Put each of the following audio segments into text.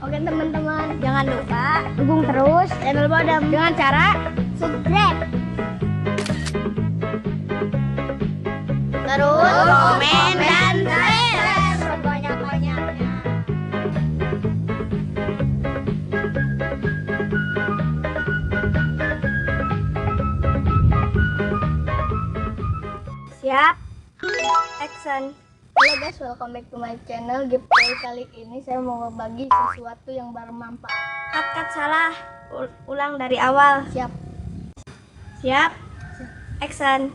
Oke teman-teman, jangan lupa dukung terus channel Bodem dengan cara subscribe, terus komen dan share sebanyak-banyaknya. Siap, action. Halo guys, welcome back to my channel. Giveaway kali ini saya mau berbagi sesuatu yang bermanfaat. Cut, salah. Ulang dari awal. Siap. Siap. Action.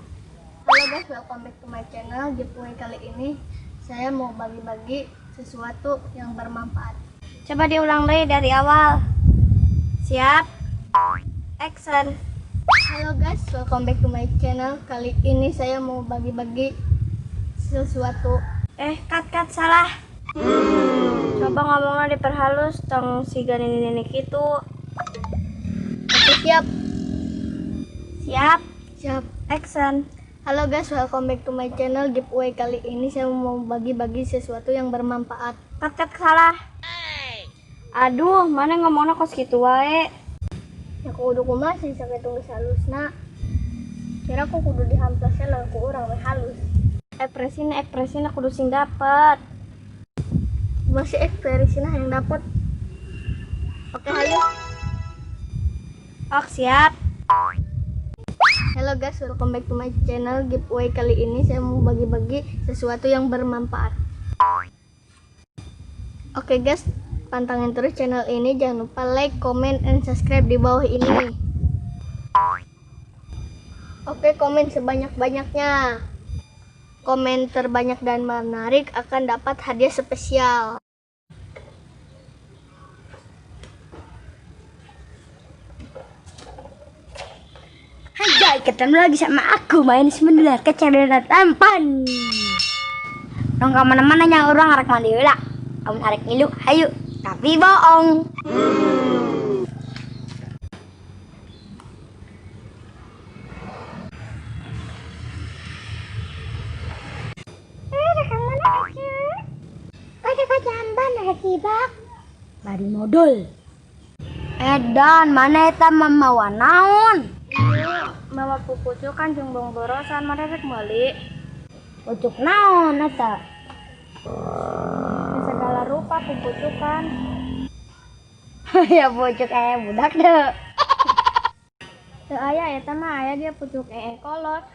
Halo guys, welcome back to my channel. Giveaway kali ini saya mau bagi-bagi sesuatu yang bermanfaat. Coba diulang lagi dari awal. Siap. Action. Halo guys, welcome back to my channel. Kali ini saya mau bagi-bagi sesuatu. Cut, salah. Coba ngomongnya diperhalus, tong siga nini-nini gitu. Oke, siap. Siap. Siap. Action. Halo guys, welcome back to my channel. Giveaway kali ini saya mau bagi-bagi sesuatu yang bermanfaat. Cut, salah. Aduh, mana ngomongnya kos gitu wae. Ya kudu kumaha sih sakitu geus halusna. Kira aku kudu dihamplasnya lah ku urang we halus. Ekspresina kudu sing dapet. Masih ekspresina yang dapet. Oke, hayu. Ok, siap. Halo guys, welcome back to my channel. Giveaway kali ini saya mau bagi-bagi sesuatu yang bermanfaat. Oke guys, pantengin terus channel ini. Jangan lupa like, comment, and subscribe di bawah ini. Oke, komen sebanyak-banyaknya. Komen terbanyak dan menarik akan dapat hadiah spesial. Hai guys, ketemu lagi sama aku main sebentar ke channel tampan. Dong ke mana-mana nya orang arek mandi lah. Amun arek ngilu, hayu. Tapi bohong. Bari modal. Edan, mana eta mamawa naon? Iya, mama pupucu kan jeung bongborosan, mana rek meuli? Pucuk naon eta? Segala rupa pupucukan. Ya pucuk budak deh. Teu aya eta mah aya dia pucuk ee kolot.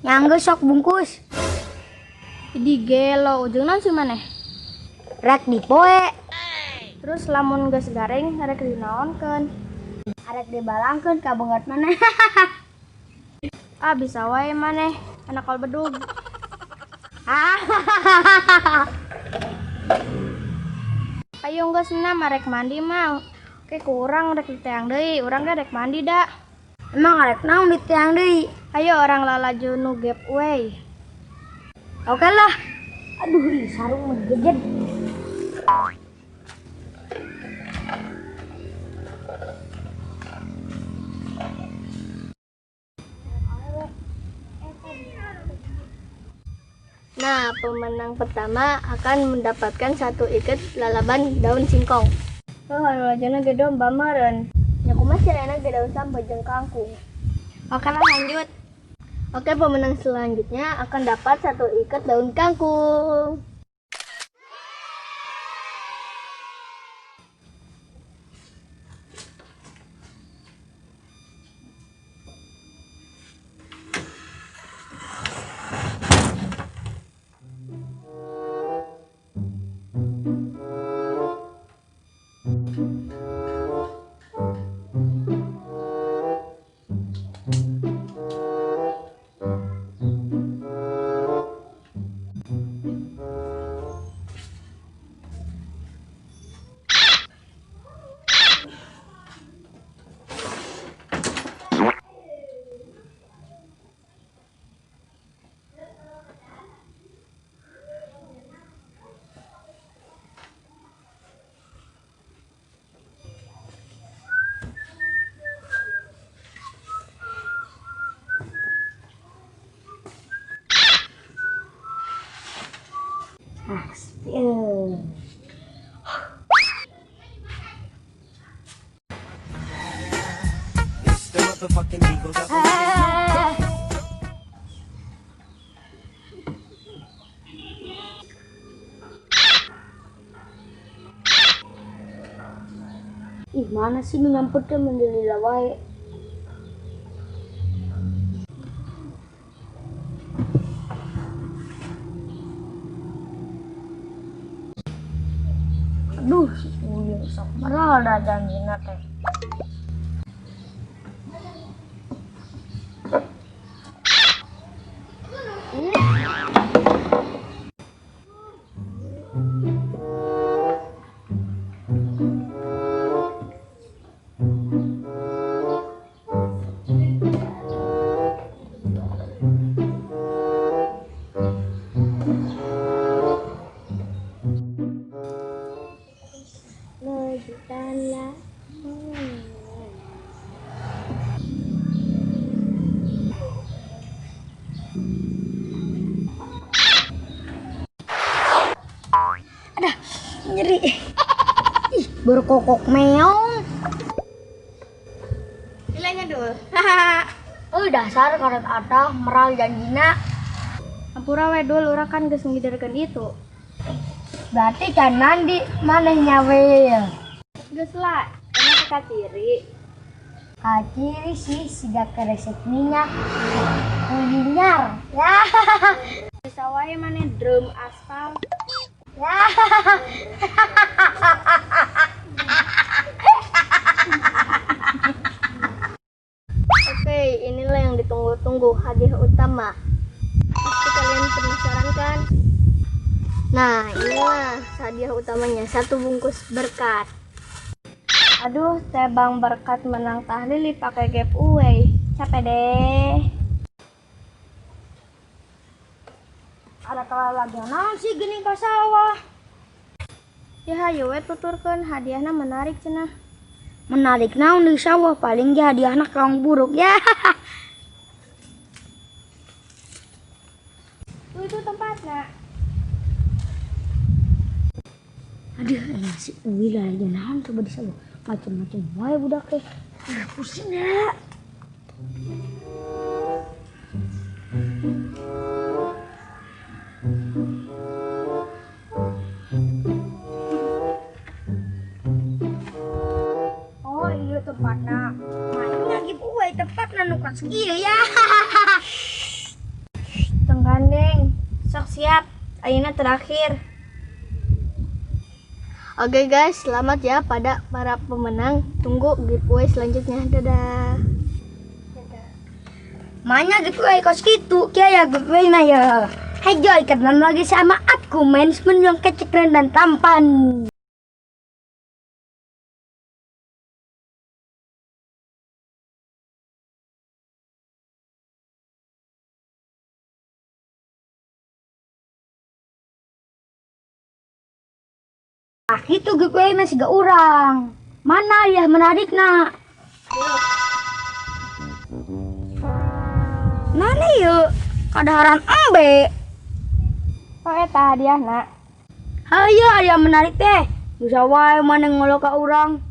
Nyangge sok bungkus. Di gelo ujung naon sih maneh? Rek dipoe. Terus lamun geus garing rek dinaonkeun? Arek dibalangkeun ka beungeut maneh. Ah bisa wae maneh, anak kol bedug. Ayo geus na rek mandi mah. Oke kurang rek diteang deui, urang ge rek mandi da. Emang arek naon diteang deui? Ayo orang lalaju nu giveaway. Oke lah. Aduh, ih, sarung menggejet. Nah, pemenang pertama akan mendapatkan 1 ikat lalaban daun singkong. Oh, anu lajana ge domba meureun. Ya kumaha sirena ge daun sambal jeung kangkung. Oke lah, lanjut. Oke, pemenang selanjutnya akan dapat 1 ikat daun kangkung. Ah, sepi. Motherfucking Eagle Double G. Ah. Ih, mana sih nu nyampur teh mun lila wae. Aduh, si Uyung sok marah janjina teh. Lanjutkanlah. Aduh, nyeri. Ih, berkokok meong. Nilainya dul. Oh, dasar karet atah meral janjina. Ampura we dul, urang kan geus ngiderkeun itu. Berarti can mandi, maneh nyawe ya. Geus lah, emang kaciri. Kaciri sih siga keresek minyak. Kulinyar. Ya. Bisa wae maneh drum aspal. Ya. Oke, inilah yang ditunggu-tunggu, hadiah utama. Pasti kalian penasaran kan? Nah, inilah hadiah utamanya, satu bungkus berkat. Aduh, tebang berkat menang tahlil pakai giveaway. Capek deh. Ada kalah lagi naon sih geuning ka sawah. Ya hayu we tuturkeun hadiahna menarik cenah. Menarik naon di sawah paling ge hadiahna keong buruk ya. Tuh itu tempatnya. Aduh, emang si Uwi lagi naon coba di sawah. Macem-macem wae budak teh. Aduh, pusing ya. Oh iya tempatnya. Mainnya giveaway tempatnya nu kas kieu ya. Tong gandeng. Sok siap. Ayeuna terakhir. Oke guys, selamat ya pada para pemenang. Tunggu giveaway selanjutnya. Dadah. Dadah. Mainnya giveaway kos gitu, kia ya giveaway na ya. Hai Joy, ketemu lagi sama aku, manajemen yang kece keren dan tampan. Nah, itu giveaway masih gak urang. Mana ya menarik nak? Mana yuk? Kadaharan embe. Oh eta hadiahna. Hayo ada yang menarik teh. Bisa wae mana ngolok ka urang.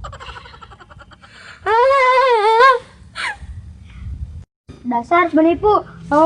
Dasar penipu. Oh.